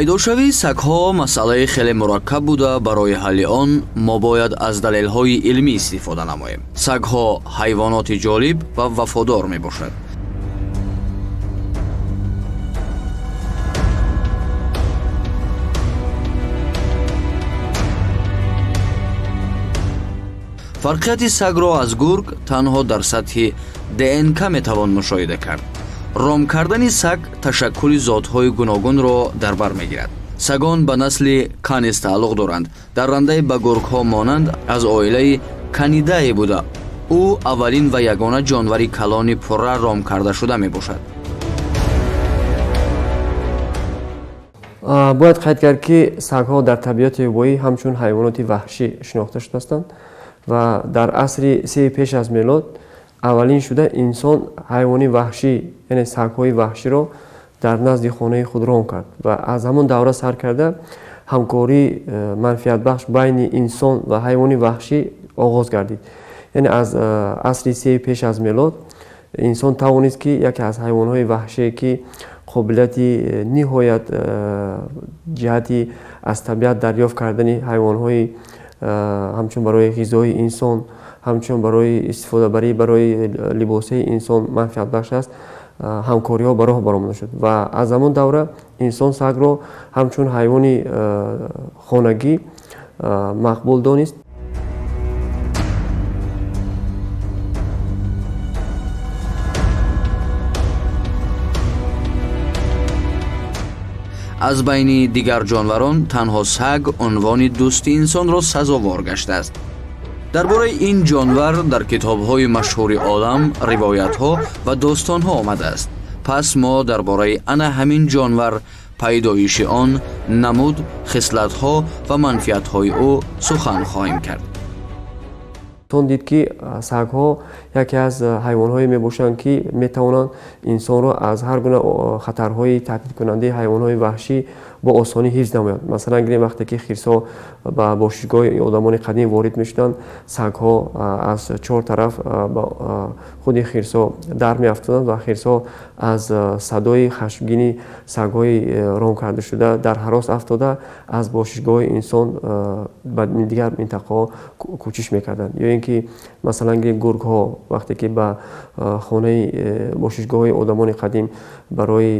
Пайдошавии сагҳо масъалаи хеле мураккаб буда, барои ҳалли он мо бояд аз далелҳои илмӣ истифода намоем. Сагҳо ҳайвоноти ҷолиб ва вафодор мебошад. Фарқияти сагро аз гург танҳо дар сатҳи ДНК метавон мушоҳида кард. Ром кардани саг ташаккули зотҳои гуногунро дар бар мегирад. Сагон ба насли канис тааллуқ доранд. Даррандаи ба гургҳо монанд аз оилаи канидае буда, ӯ аввалин ва ягона ҷонвари калони пурра ром кардашуда мебошад. Бояд қайд кард, ки сагҳо дар табиати ёбоӣ ҳамчун ҳайвоноти ваҳшӣ шинохта шудаастанд ва дар асри сеи пеш аз мелод аввалин шуда инсон ҳайвони ваҳшӣ, яъне сагҳои ваҳширо дар назди хонаи худ ром кард ва аз ҳамон давра сар карда ҳамкории манфиатбахш байни инсон ва ҳайвони ваҳшӣ оғоз гардид. Яъне аз асри сеи пеш аз мелод инсон тавонист, ки яке аз ҳайвонҳои ваҳшие, ки қобилияти ниҳоят ҷиҳати аз табиат дарёфт кардани ҳайвонҳои ҳамчун барои ғизои инсон, ҳамчун барои истифодабарӣ барои либосаи инсон манфиатбахш аст, ҳамкориҳо ба роҳ баромада шуд ва аз ҳамон давра инсон сагро ҳамчун ҳайвони хонагӣ мақбул донист. Аз байни дигар ҷонварон танҳо саг унвони дӯсти инсонро сазовор гаштааст. Дар бораи ин ҷонвар дар китобҳои машҳури олам ривоятҳо ва достонҳо омадааст. Пас мо дар бораи ана ҳамин ҷонвар, пайдоиши он, намуд, хислатҳо ва манфиатҳои ӯ сухан хоҳем кард. Инсон дид, ки сагҳо яке аз ҳайвонҳое мебошанд, ки метавонанд инсонро аз ҳар гуна хатарҳои таҳдидкунандаи ҳайвонҳои ваҳшӣ бо осонӣ ҳифз намоянд. Масалан, гирем, вақте ки хирсҳо ба бошишгоҳи одамони қадим ворид мешуданд, сагҳо аз чор тараф ба худи хирсҳо дар меафтоданд ва хирсҳо аз садои хашмгини сагҳои ром кардашуда дар ҳарос афтода, аз бошишгоҳи инсон ба дигар минтақаҳо кӯчиш мекарданд. Ё ин ки, масалан, гирем, гургҳо вақте ки ба хонаи бошишгоҳҳои одамони қадим барои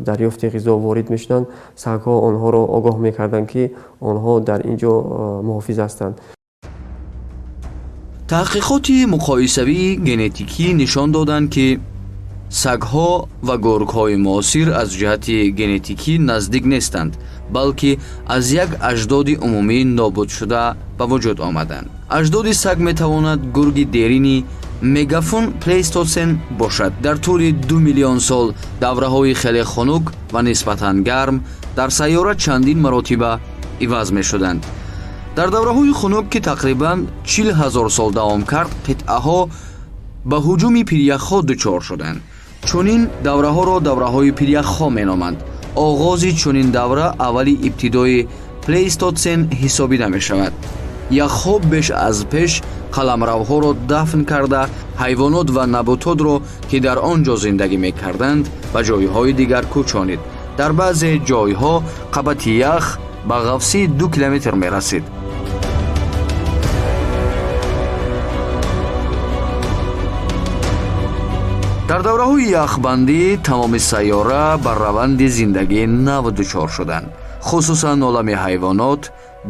дарёфти ғизо ворид мешуданд, сагҳо онҳоро огоҳ мекарданд, ки онҳо дар ин ҷо муҳофиз ҳастанд. Таҳқиқоти муқоисавии генетикӣ нишон доданд, ки сагҳо ва гургҳои муосир аз ҷиҳати генетикӣ наздик нестанд, балки аз як аҷдоди умумӣ нобудшуда ба вуҷуд омаданд. Аҷдоди саг метавонад гурги дерини мегафон плейстосен бошад. Дар тӯли 2 миллион сол давраҳои хеле хунук ва нисбатан гарм дар сайёра чандин маротиба иваз мешуданд. Дар давраҳои хунук, ки тақрибан 40 ҳазор сол давом кард, қитъаҳо ба ҳуҷуми пиряхҳо дучор шуданд. Чунин давраҳоро давраҳои пиряхҳо меноманд. Оғози чунин давра аввали ибтидои плейстотсен ҳисобида мешавад. Яхҳо беш аз пеш қаламравҳоро дафн карда, ҳайвонот ва набототро, ки дар он ҷо зиндагӣ мекарданд, ба ҷойҳои дигар кӯчонид. Дар баъзе ҷойҳо қабати ях ба ғафсии 2 километр мерасид. Дар давраҳои яхбандӣ тамоми сайёра ба раванди зиндагии нав дучор шуданд, хусусан олами ҳайвонот.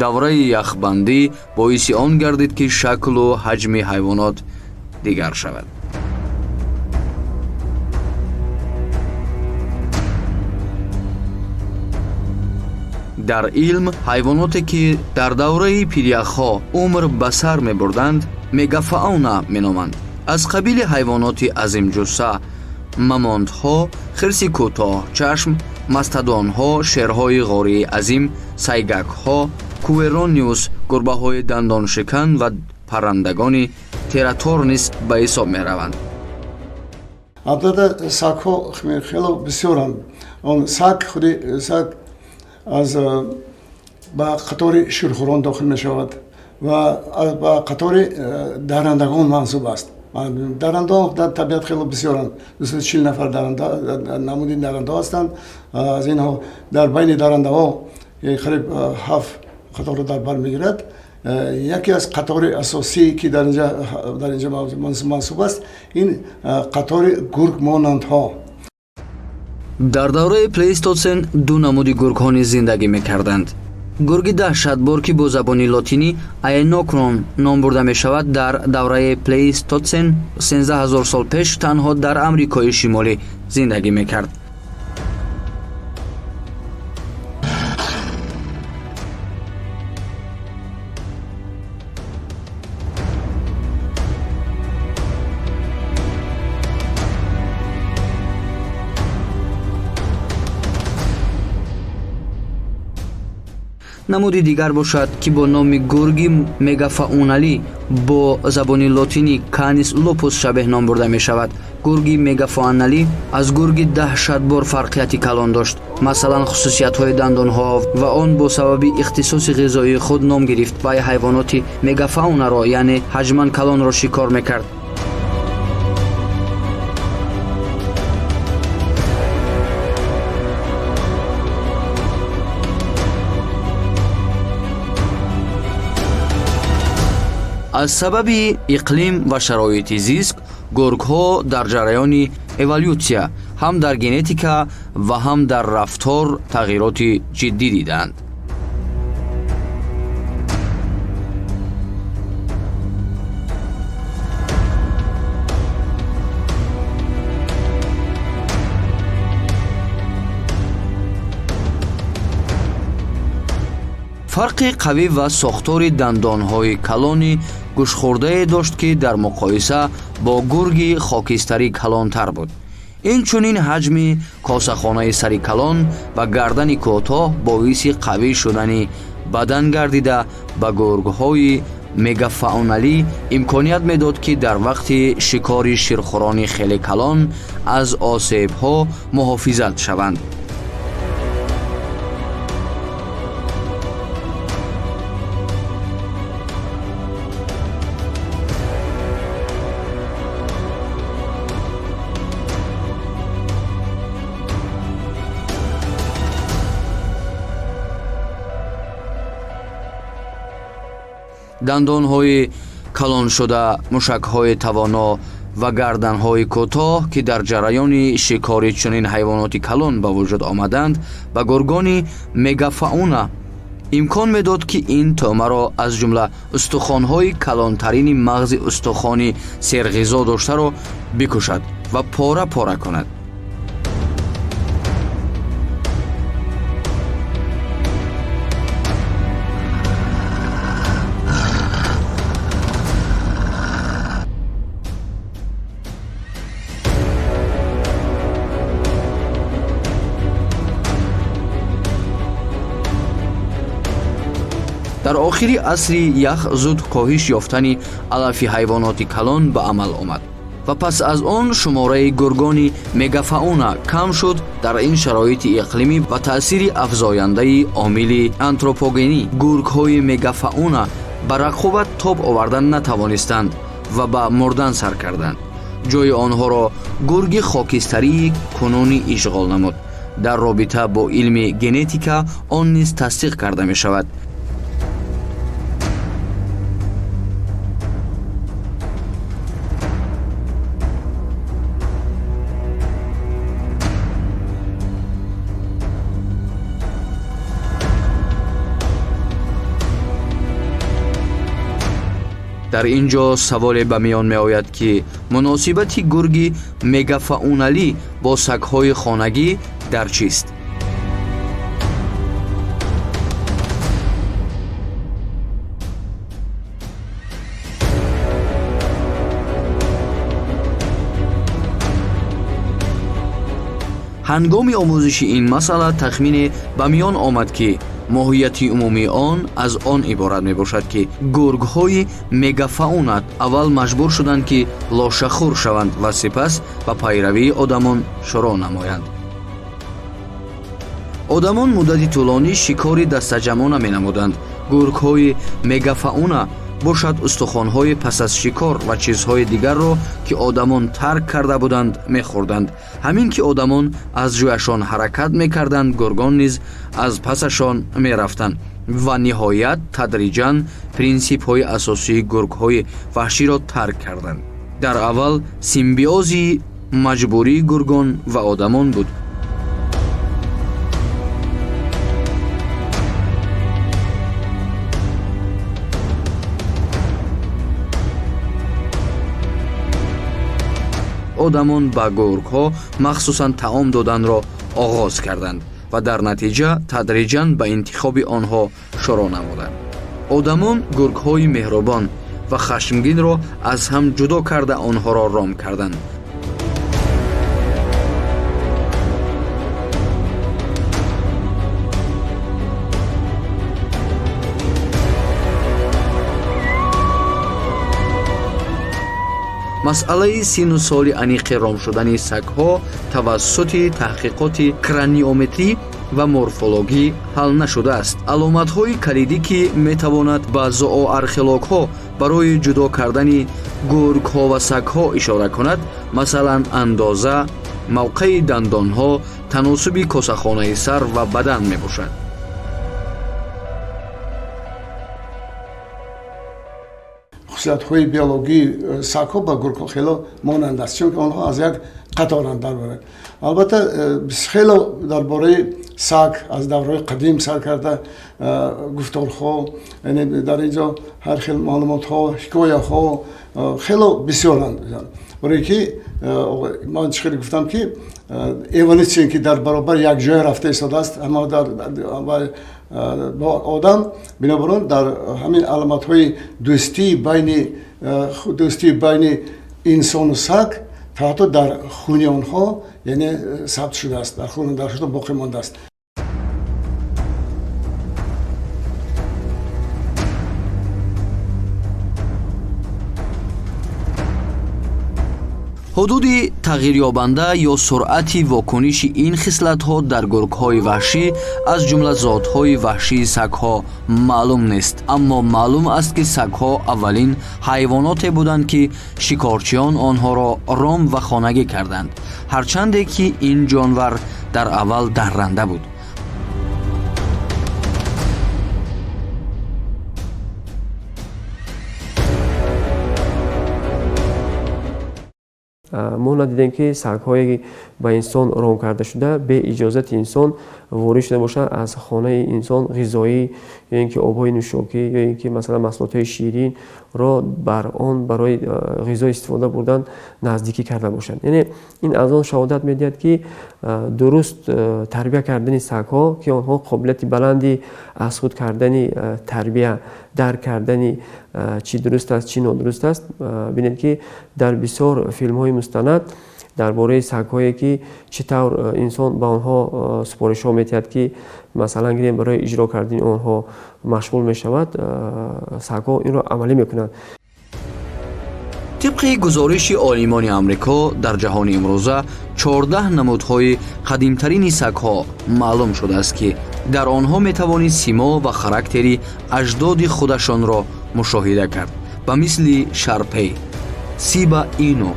Давраи яхбандӣ боиси он гардид, ки шаклу ҳаҷми ҳайвонот дигар шавад. Дар илм ҳайвоноте, ки дар давраи пиряхҳо умр ба сар мебурданд, мегафауна меноманд. Аз қабили ҳайвоноти азимҷусса мамонтҳо, хирси кӯтоҳчашм, мастодонҳо, шерҳои ғории азим, сайгакҳо, куэрониус, гурбаҳои дандоншикан ва паррандагони тераторнис ба ҳисоб мераванд. Албатта, сагҳо хело бисёранд. Он саг, худи саг аз ба қатори ширхӯрон дохил мешавад ва ба қатори даррандагон мансуб аст. Дарандаҳо дар табиат хеле бисёранд, 240 нафар даранда намуди дарандаҳо ҳастанд. Аз инҳо дар байни дарандаҳо қариб 7 қаторро дар бар мегирад. Яке аз қатори асосӣ ки дар инҷа мансуб аст, ин қатори гургмонандҳо. Дар давраи плейстоцен ду намуди гургҳо низ зиндагӣ мекарданд. Гурги даҳшатбор, ки бо забони лотинӣ аенокрон ном бурда мешавад, дар давраи плейстоцен 13 000 сол пеш танҳо дар Амрикои Шимолӣ зиндагӣ мекард. Намуди дигар бошад, ки бо номи гурги мегафауналӣ бо забони лотинӣ канис лупус шабеҳ ном бурда мешавад. Гурги мегафауналӣ аз гурги даҳшатбор фарқияти калон дошт, масалан хусусиятҳои дандонҳо, ва он бо сабаби ихтисоси ғизоии худ ном гирифт ва ҳайвоноти мегафаунаро, яъне ҳаҷман калонро шикор мекард. Аз сабаби иқлим ва шароити зист, гургҳо дар ҷараёни эволютсия ҳам дар генетика ва ҳам дар рафтор тағйироти ҷиддӣ диданд. Фарқи қавӣ ва сохтори дандонҳои калони гӯшхӯрдае дошт, ки дар муқоиса бо гурги хокистарӣ калонтар буд. Инчунин ҳаҷми косахонаи сари калон ва гардани кӯтоҳ боиси қавӣ шудани бадан гардида, ба гургҳои мегафауналӣ имконият медод, ки дар вақти шикори ширхӯрони хеле калон аз осебҳо муҳофизат шаванд. Дандонҳои калоншуда, мушакҳои тавоно ва гарданҳои кӯтоҳ, ки дар ҷараёни шикори чунин ҳайвоноти калон ба вуҷуд омаданд, ба гургони мегафауна имкон медод, ки ин тӯъмаро аз ҷумла устухонҳои калонтарини мағзи устухони серғизо доштаро бикушад ва пора пора кунад. Дар охири асри ях зуд коҳиш ёфтани алафи ҳайвоноти калон ба амал омад ва пас аз он шумораи гургони мегафауна кам шуд. Дар ин шароити иқлимӣ ва таъсири афзояндаи омили антропогенӣ гургҳои мегафауна ба рақобат тоб овардан натавонистанд ва ба мурдан сар карданд. Ҷои онҳоро гурги хокистарии кунунӣ ишғол намуд. Дар робита бо илми генетика он низ тасдиқ карда мешавад. Дар ин ҷо саволе ба миён меояд, ки муносибати гурги мегафауналӣ бо сагҳои хонагӣ дар чист? Ҳангоми омӯзиши ин масъала тахмине ба миён омад, ки моҳияти умумии он аз он иборат мебошад, ки гургҳои мегафаунат аввал маҷбур шуданд, ки лошахӯр шаванд ва сипас ба пайравии одамон шурӯъ намоянд. Одамон муддати тӯлонӣ шикори дастаҷамъона менамуданд. Гургҳои мегафауна Бошад устухонҳои пас аз шикор ва чизҳои дигарро, ки одамон тарк карда буданд, мехӯрданд. Ҳамин ки одамон аз ҷояшон ҳаракат мекарданд, гургон низ аз пасашон мерафтанд ва ниҳоят тадриҷан принсипҳои асосии гургҳои ваҳширо тарк карданд. Дар аввал симбиози маҷбурии гургон ва одамон буд. Одамон ба гургҳо махсусан таом доданро оғоз карданд ва дар натиҷа тадриҷан ба интихоби онҳо шурӯъ намуданд. Одамон гургҳои меҳрубон ва хашмгинро аз ҳам ҷудо карда онҳоро ром карданд. Масъалаи сину соли аниқи ром шудани сагҳо тавассути таҳқиқоти краниометрӣ ва морфологӣ ҳал нашудааст. Аломатҳои калидӣ, ки метавонад ба зооархеологҳо барои ҷудо кардани гургҳо ва сагҳо ишора кунад, масалан андоза, мавқеи дандонҳо, таносуби косахонаи сар ва бадан мебошад. Хусусиятҳои биологии сагҳо ба гургҳо хело монанд аст, чунки онҳо аз як қаторанд дар бора. Албатта, хело дар бораи саг аз давраҳои қадим сар карда гуфторҳо, яъне дар ин ҷо ҳар хел маълумотҳо, ҳикояҳо хело бисёранд. Барое ки ман чӣ хеле гуфтам, ки эволюсия, ки дар баробар як ҷоя рафта истодааст, ҳама дар бо одам, бинобар он дар ҳамин аломатҳои дӯстии байни инсону саг та ҳатто дар хуни онҳо, яъне сабт шудааст, дар хун дар шуда боқӣ мондааст. Ҳудуди тағйирёбанда ё суръати вокуниши ин хислатҳо дар гургҳои ваҳшӣ, аз ҷумла зотҳои ваҳшии сагҳо, маълум нест. Аммо маълум аст, ки сагҳо аввалин ҳайвоноте буданд, ки шикорчиён онҳоро ром ва хонагӣ карданд, ҳарчанде ки ин ҷонвар дар аввал дарранда буд. Мо надидем, ки сагҳое ба инсон ром карда шуда бе иҷозати инсон ворид шуда бошанд, аз хонаи инсон ғизоӣ ё ин ки обҳои нӯшокӣ ё ин ки масалан маҳсулотҳои ширинро бар он барои ғизо истифода бурдан наздикӣ карда бошанд. Яъне ин аз он шаҳодат медиҳад, ки дуруст тарбия кардани сагҳо, ки онҳо қобилияти баланди аз худ кардани тарбия, дарк кардани чӣ дуруст аст, чӣ нодуруст аст. Бинед, ки дар бисёр филмҳои мустанад дар бораи сагҳое, ки чӣ тавр инсон ба онҳо супоришҳо медиҳад, ки масалан гирем барои иҷро кардани онҳо машғул мешавад, сагҳо инро амалӣ мекунанд. Тибқи гузориши олимони Амрико, дар ҷаҳони имрӯза 14 намудҳои қадимтарини сагҳо маълум шудааст, ки дар онҳо метавонӣ симо ва характери аҷдоди худашонро мушоҳида кард, ба мисли шарпей, сиба ино,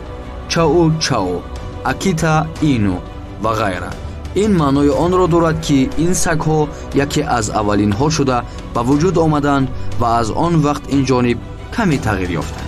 чао чао, акита ино ва ғайра. Ин маънои онро дорад, ки ин сагҳо яке аз аввалинҳо шуда ба вуҷуд омаданд ва аз он вақт ин ҷониб каме тағйир ёфтанд.